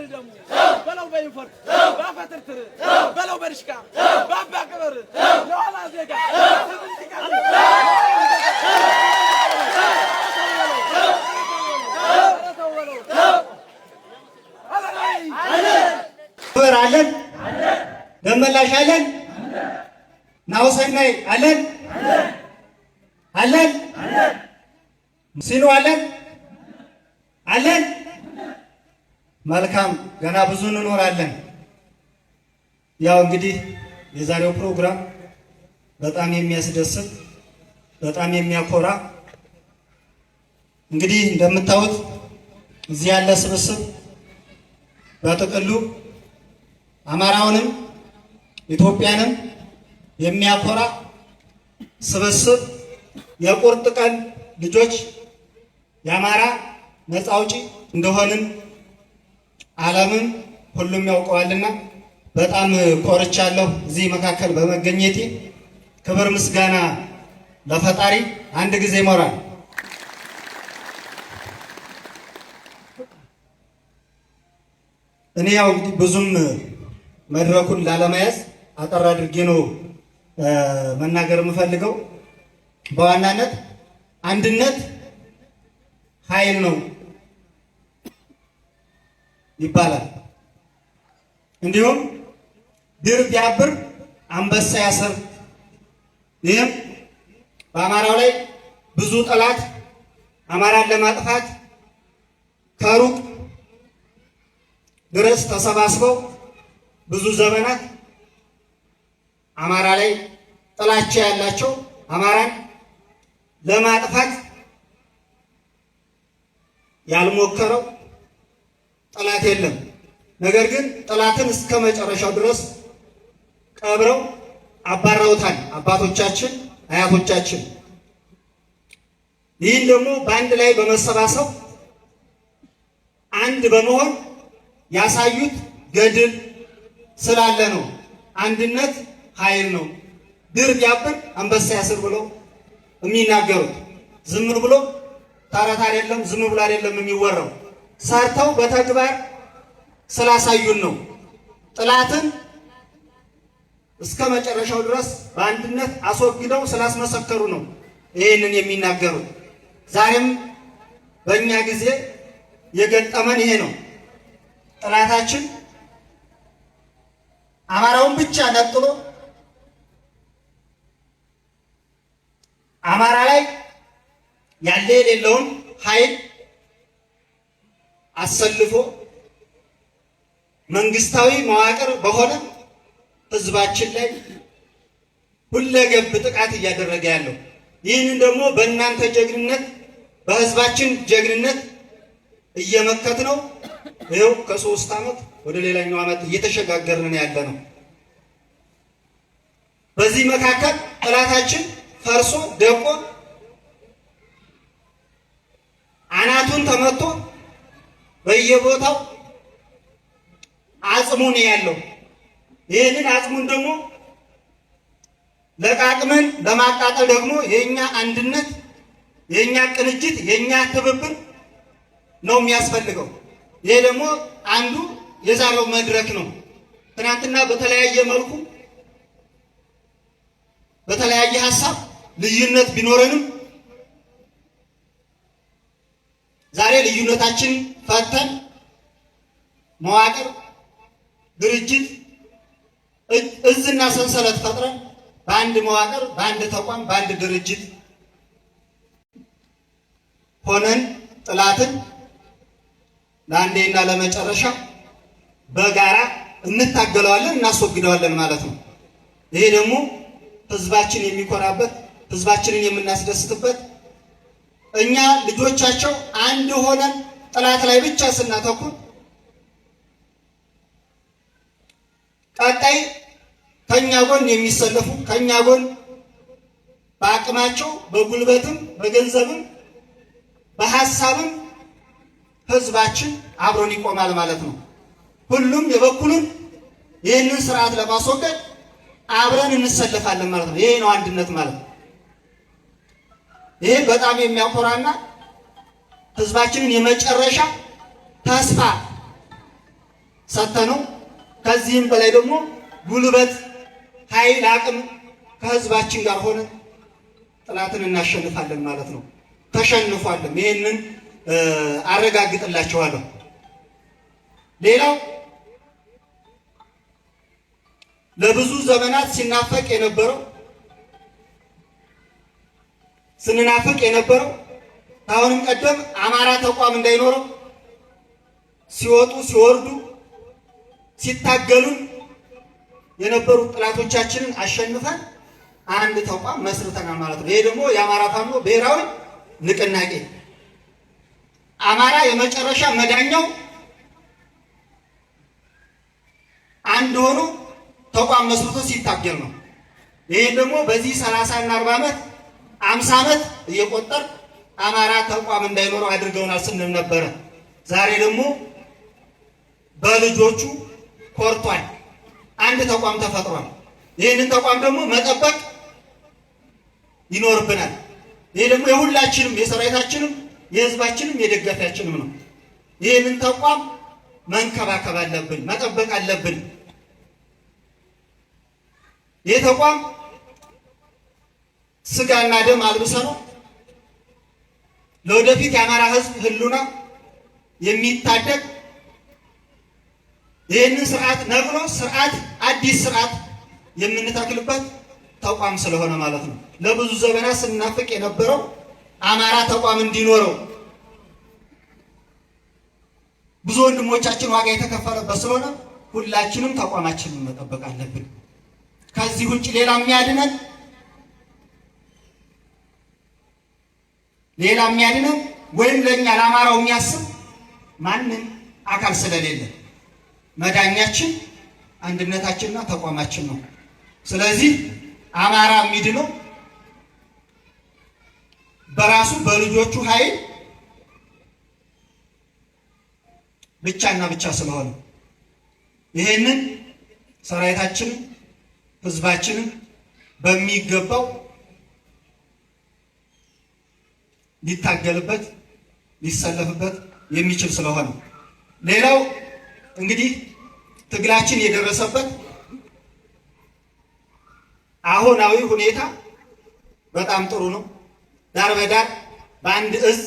በልደሙ በለው በይንፈርት ባፈትርትር በለው በድሽቃ ባባ ቅበር ለኋላ ዜጋ አለን ደመላሽ አለን ናሁሰናይ አለን አለን ሲኖ አለን አለን። መልካም ገና ብዙ እንኖራለን። ያው እንግዲህ የዛሬው ፕሮግራም በጣም የሚያስደስት በጣም የሚያኮራ እንግዲህ እንደምታዩት እዚህ ያለ ስብስብ በጥቅሉ አማራውንም ኢትዮጵያንም የሚያኮራ ስብስብ የቁርጥ ቀን ልጆች የአማራ ነፃ አውጪ እንደሆንን ዓለምም ሁሉም ያውቀዋልና በጣም ኮርቻለሁ እዚህ መካከል በመገኘቴ። ክብር ምስጋና ለፈጣሪ። አንድ ጊዜ ሞራል። እኔ ያው እንግዲህ ብዙም መድረኩን ላለመያዝ አጠር አድርጌ ነው መናገር የምፈልገው። በዋናነት አንድነት ኃይል ነው ይባላል። እንዲሁም ድር ቢያብር አንበሳ ያስር። ይህም በአማራው ላይ ብዙ ጠላት አማራን ለማጥፋት ከሩቅ ድረስ ተሰባስበው ብዙ ዘመናት አማራ ላይ ጥላቻ ያላቸው አማራን ለማጥፋት ያልሞከረው ጠላት የለም። ነገር ግን ጠላትን እስከ መጨረሻው ድረስ ቀብረው አባረውታል አባቶቻችን፣ አያቶቻችን። ይህን ደግሞ በአንድ ላይ በመሰባሰብ አንድ በመሆን ያሳዩት ገድል ስላለ ነው። አንድነት ኃይል ነው። ድር ቢያብር አንበሳ ያስር ብሎ የሚናገሩት ዝም ብሎ ተረት አይደለም፣ ዝም ብሎ አይደለም የሚወራው። ሰርተው በተግባር ስላሳዩን ነው። ጥላትን እስከ መጨረሻው ድረስ በአንድነት አስወግደው ስላስመሰከሩ ነው ይህንን የሚናገሩት። ዛሬም በእኛ ጊዜ የገጠመን ይሄ ነው። ጥላታችን አማራውን ብቻ ነጥሎ አማራ ላይ ያለ የሌለውን ኃይል አሰልፎ መንግስታዊ መዋቅር በሆነ ህዝባችን ላይ ሁለገብ ጥቃት እያደረገ ያለው ይህንን ደግሞ በእናንተ ጀግንነት በህዝባችን ጀግንነት እየመከት ነው። ይኸው ከ3 ዓመት ወደ ሌላኛው ዓመት እየተሸጋገርን ያለ ነው። በዚህ መካከል ጠላታችን ፈርሶ ደቆ አናቱን ተመቶ በየቦታው አጽሙን ያለው ይህንን አጽሙን ደግሞ ለቃቅመን ለማቃጠል ደግሞ የኛ አንድነት፣ የኛ ቅንጅት፣ የኛ ትብብር ነው የሚያስፈልገው። ይሄ ደግሞ አንዱ የዛሬው መድረክ ነው። ትናንትና በተለያየ መልኩ በተለያየ ሀሳብ ልዩነት ቢኖረንም ዛሬ ልዩነታችን ፈተን መዋቅር፣ ድርጅት፣ እዝና ሰንሰለት ፈጥረን በአንድ መዋቅር፣ በአንድ ተቋም፣ በአንድ ድርጅት ሆነን ጥላትን ለአንዴና ለመጨረሻ በጋራ እንታገለዋለን፣ እናስወግደዋለን ማለት ነው። ይሄ ደግሞ ህዝባችን የሚኮራበት ህዝባችንን የምናስደስትበት እኛ ልጆቻቸው አንድ ሆነን ጥላት ላይ ብቻ ስናተኩር ቀጣይ ከኛ ጎን የሚሰለፉ ከኛ ጎን በአቅማቸው በጉልበትም በገንዘብም በሀሳብም ህዝባችን አብሮን ይቆማል ማለት ነው። ሁሉም የበኩሉን ይህንን ስርዓት ለማስወገድ አብረን እንሰለፋለን ማለት ነው። ይሄ ነው አንድነት ማለት ነው። ይሄ በጣም የሚያኮራና ህዝባችንን የመጨረሻ ተስፋ ሰጥተነው ከዚህም በላይ ደግሞ ጉልበት፣ ኃይል፣ አቅም ከህዝባችን ጋር ሆነ ጠላትን እናሸንፋለን ማለት ነው። ተሸንፏልም። ይህንን አረጋግጥላችኋለሁ። ሌላው ለብዙ ዘመናት ሲናፈቅ የነበረው ስንናፍቅ የነበረው ከአሁንም ቀደም አማራ ተቋም እንዳይኖረው ሲወጡ ሲወርዱ ሲታገሉን የነበሩ ጠላቶቻችንን አሸንፈን አንድ ተቋም መስርተናል ማለት ነው። ይሄ ደግሞ የአማራ ፋኖ ብሔራዊ ንቅናቄ አማራ የመጨረሻ መዳኛው አንድ ሆኖ ተቋም መስርቶ ሲታገል ነው። ይህን ደግሞ በዚህ 30 እና 40 ዓመት 50 ዓመት እየቆጠር አማራ ተቋም እንዳይኖረው አድርገውናል ስንል ነበረ። ዛሬ ደግሞ በልጆቹ ኮርቷል። አንድ ተቋም ተፈጥሯል። ይህንን ተቋም ደግሞ መጠበቅ ይኖርብናል። ይህ ደግሞ የሁላችንም የሰራዊታችንም የህዝባችንም የደጋፊያችንም ነው። ይህንን ተቋም መንከባከብ አለብን፣ መጠበቅ አለብን። ይህ ተቋም ስጋና ደም አልብሰ ነው ለወደፊት የአማራ ህዝብ ህሉና የሚታደግ ይህንን ስርዓት ነቅሎ ስርዓት አዲስ ስርዓት የምንተክልበት ተቋም ስለሆነ ማለት ነው። ለብዙ ዘመናት ስናፍቅ የነበረው አማራ ተቋም እንዲኖረው ብዙ ወንድሞቻችን ዋጋ የተከፈለበት ስለሆነ ሁላችንም ተቋማችንን መጠበቅ አለብን። ከዚህ ውጭ ሌላ የሚያድነን ወይም ለእኛ ለአማራው የሚያስብ ማንም አካል ስለሌለ መዳኛችን አንድነታችንና ተቋማችን ነው። ስለዚህ አማራ የሚድነው በራሱ በልጆቹ ኃይል ብቻና ብቻ ስለሆነ ይሄንን ሰራዊታችንን ህዝባችንን በሚገባው ሊታገልበት ሊሰለፍበት የሚችል ስለሆነ፣ ሌላው እንግዲህ ትግላችን የደረሰበት አሁናዊ ሁኔታ በጣም ጥሩ ነው። ዳር በዳር በአንድ እዝ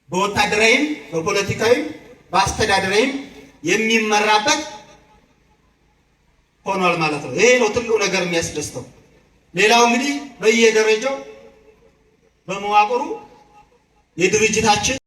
በወታደራዊም በፖለቲካዊም በአስተዳደራዊም የሚመራበት ሆኗል ማለት ነው። ይሄ ነው ትልቁ ነገር የሚያስደስተው። ሌላው እንግዲህ በየደረጃው በመዋቅሩ የድርጅታችን